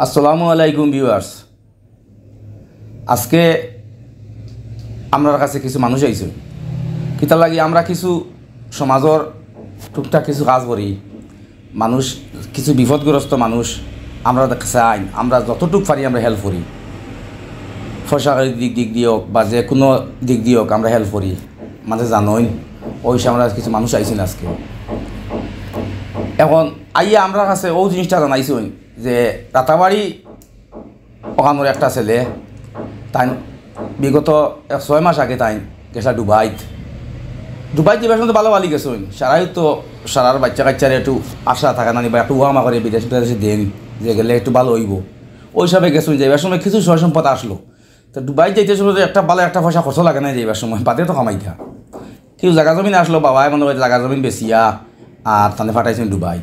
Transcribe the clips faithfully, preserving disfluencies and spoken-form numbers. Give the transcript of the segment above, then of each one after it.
আসসালামু আলাইকুম ভিউয়ার্স। আজকে আমরার কাছে কিছু মানুষ আইছইন। কিতার লাগি? আমরা কিছু সমাজর টুকটাক কিছু কাজ করি, মানুষ, কিছু বিপদগ্রস্ত মানুষ আমরার কাছে আইন, আমরা যতটুক পারি আমরা হেল্প করি, পয়সা কড়ির দিক, দিক দিয়ক বা যে কুনু দিক দিয়ক আমরা হেল্প করি। মানে জানইন, অউ হিসাবে আমরার কিছু মানুষ আইছইন আজকে। এখন আইয়া আমরার কাছে অউ জিনিসটা জানাইছইন যে রাতাবাড়ি অখানর একটা ছেলে, তাইন বিগত এক ছয় মাস আগে তাইন গেছলা ডুবাইত। ডুবাইত যাইবার সময় তো ভালা ভালি গেছইন, সারাই তো সারার বাইচ্চা কাইচ্চারে একটু আশা থাকে না নি বা একটু ওয়ামা করে বিদেশ বিদেশে দেইন যে গেলে একটু ভালা অইবো। অউ হিসাবে গেছইন, যাইবার সময় কিছু সয় সম্পদ আছলো। তো ডুবাইত যাইতে সময় তো একটা ভালা একটা পয়সা খরচ লাগে না যাইবার সময়, বাদে তো কামাইতা। কিছু জাগা জমিন আছলো, বাবায় মনে কয় জাগা জমিন বেচিয়া আর তানে পাঠাইছইন ডুবাইত।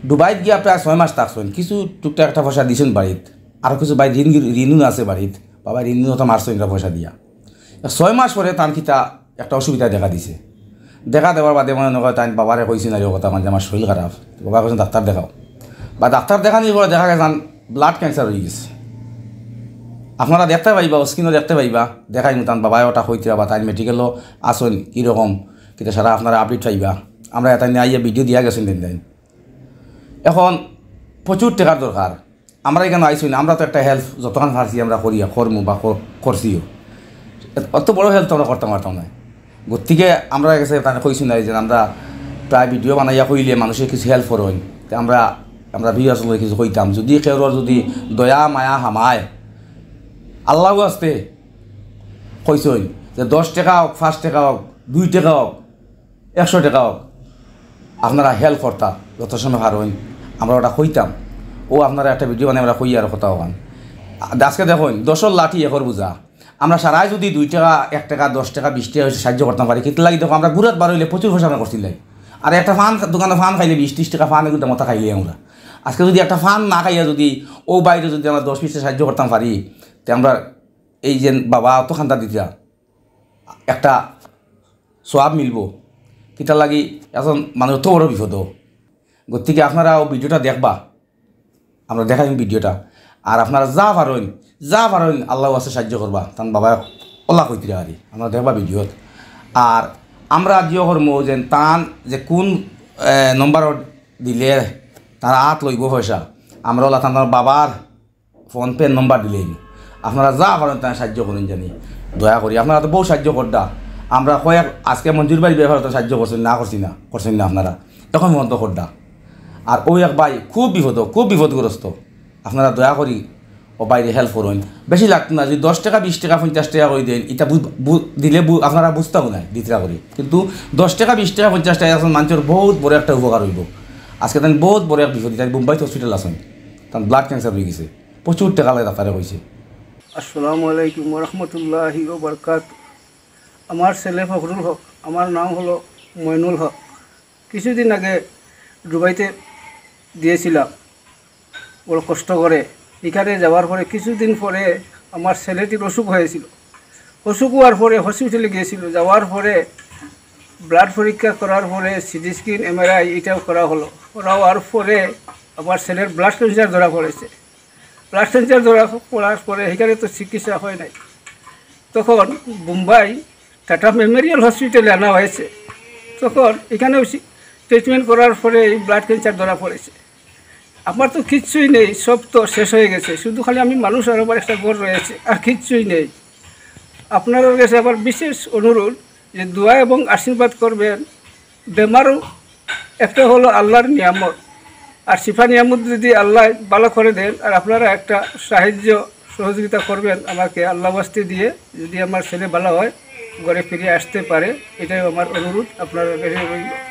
ডুবাইত গিয়া প্রায় ছয় মাস থাকছইন, কিছু টুকটাক একটা পয়সা দিছইন বাড়িত, আর কিছু বাড়িত ঋণ, ঋণও আছে বাড়িত, বাবায় ঋণ অতা মারছইন পয়সা দিয়া। ছয় মাস পরে তান কিতা একটা অসুবিধা দেখা দিছে। দেখা দেওয়ার বাদে মনে কয় তাইন বাবারে কইছইন আর অউ কথা, মানে, "আমার শরীর খারাপ।" বাবায় কইছইন, "ডাক্তার দেখাও।" বা ডাক্তার দেখানির পরে দেখা গেছে তান ব্লাড ক্যান্সার অইগেছে। আপনারা দেখতে পাইবা, স্ক্রিনও দেখতে পাইবা, দেখাইমু তান বাবায় অটা কইতরা বা তাইন মেডিকেলও আছইন, কিরকম কিতা সারা আপনারা আপডেট পাইবা। আমরা এতা নিয়া আইয়া ভিডিও দিয়া গেছইন দিন দিন। এখন প্রচুর টেকার দরকার। আমরা ইখানো আইছইন, আমরা তো একটা হেল্প যতখান পারছি আমরা করিয়া, করমু বা কর-, করছিও। অত বড় হেল্প তো আমরা করতাম পারতাম না। গতিকে আমরার গেছে তানে কইছইন যে আমরা প্রায় ভিডিও বানাইয়া কইলে মানুষে কিছু হেল্প করইন। তে আমরা, আমরা ভিউয়ার্স অকলরে কিছু কইতাম, যুদি কেউর যুদি দয়া মায়া হামায়, আল্লাহ ওয়াস্তে কইছইন যে দশ টেকা অউক, পাঁচ টেকা অউক, দুই টেকা অউক, একশো টেকা অউক, আপনারা হেল্প করতা যত সময় পারইন, আমরা অটা কইতাম। অউ আপনারা একটা ভিডিও বানাই আমরা কই আর কথা অখান। আ-, আজকে দেখইন, দশর লাঠি একর বুঝা। আমরা সারাই যুদি দুই টেকা, এক টেকা, দশ টেকা, বিশ টেকা অইছে সাইয্য করতাম পারি, কিতার লাগি দেখো, আমরা ঘুরাত বার অইলে প্রচুর পয়সা আমরা করছিলাই। আর একটা পান, দোকানো পান খাইলে বিশ তিরিশ টেকা পান এগুলো মতো খাইলে আমরা। আজকে যুদি একটা পান না খাইয়া যুদি অউ বাইরে যুদি আমরা দশ বিশ টেকা সাইয্য করতাম পারি, তে আমরা এই যে বাবা অত খান্দা দিতা, একটা সওয়াব মিলবো। কিতার লাগি? এখন মানুষ অত বড় বিপদ। গতিকে আপনারা অউ ভিডিওটা দেখবা, আমরা দেখাইমু ভিডিওটা। আর আপনারা যা পারইন, যা পারইন আল্লাহ ওয়াস্তে সাইয্য করবা। তান বাবায় অলা কইতরা আরি, আপনারা দেখবা ভিডিওত। আর আমরা জিও করমু যে তান যে কুন, এ, নম্বর দিলে তান আত লইবো পয়সা, আমরা অলা তান বাবার PhonePe নম্বর দিলাইমু। আপনারা যা পারইন তান সাইয্য করইন জানি, দয়া করি। আপনারা তো বউত সাইয্য কররা। আমরা কয়েক আজকে মঞ্জুর ভাইর ব্যাপারে তো সাইয্য করছইন না, করছি না, করছইন না আপনারা, এখন পর্যন্ত কররা। আর অউ এক ভাই খুব বিপদ, খুব বিপদগ্রস্ত, আপনারা দয়া করি অউ ভাইরে হেল্প করইন। বেশি লাগতো না, যুদি দশ টেকা, বিশ টেকা, পঞ্চাশ টেকা করি দেইন, ইটা বু-, বু-, দিলে বু-, আপনারা বুঝতাম না, দিতরা করি। কিন্তু দশ টেকা, বিশ টেকা, পঞ্চাশ টেকা এখন মানষর বউত বড় একটা উপকার অইবো। আজকে তাইন বউত বড় এক বিপদ, তাইন বোম্বাইত হসপিটাল আছইন, তান ব্লাড ক্যান্সার অইগেছে, প্রচুর টেকা লাগে ডাক্তারে কইছে। আসসালামু আলাইকুম ওয়া রাহমাতুল্লাহি ওয়া বারাকাতুহু। আমার ছেলে ফখরুল হক, আমার নাম হলো মইনুল হক। কিছুদিন আগে ডুবাইতে দিয়েছিলাম বড় কষ্ট করে। এখানে যাওয়ার পরে কিছুদিন পরে আমার ছেলেটির অসুখ হয়েছিল। অসুখ হওয়ার পরে হসপিটালে গিয়েছিল, যাওয়ার পরে ব্লাড পরীক্ষা করার পরে সিটি স্ক্যান, এমআরআই এটাও করা হলো। করা হওয়ার পরে আমার ছেলের ব্লাড ক্যান্সার ধরা পড়েছে। ব্লাড ক্যান্সার ধরা পড়ার পরে এখানে তো চিকিৎসা হয় নাই। তখন বোম্বাই টাটা মেমোরিয়াল হসপিটালে আনা হয়েছে। তখন এখানেও ট্রিটমেন্ট করার পরে এই ব্লাড ক্যান্সার ধরা পড়েছে। আমার তো কিচ্ছুই নেই, সব তো শেষ হয়ে গেছে, শুধু খালি আমি মানুষ আর আমার একটা ঘর রয়েছে, আর কিচ্ছুই নেই। আপনাদের কাছে আমার বিশেষ অনুরোধ যে দোয়া এবং আশীর্বাদ করবেন। বেমারও একটা হলো আল্লাহর নিয়ামত, আর শিফা নিয়ামত যদি আল্লাহ ভালো করে দেন, আর আপনারা একটা সাহায্য সহযোগিতা করবেন আমাকে আল্লাহ ওয়াস্তে দিয়ে, যদি আমার ছেলে ভালো হয়, ঘরে ফিরে আসতে পারে, এটাই আমার অনুরোধ আপনার কাছে রইল।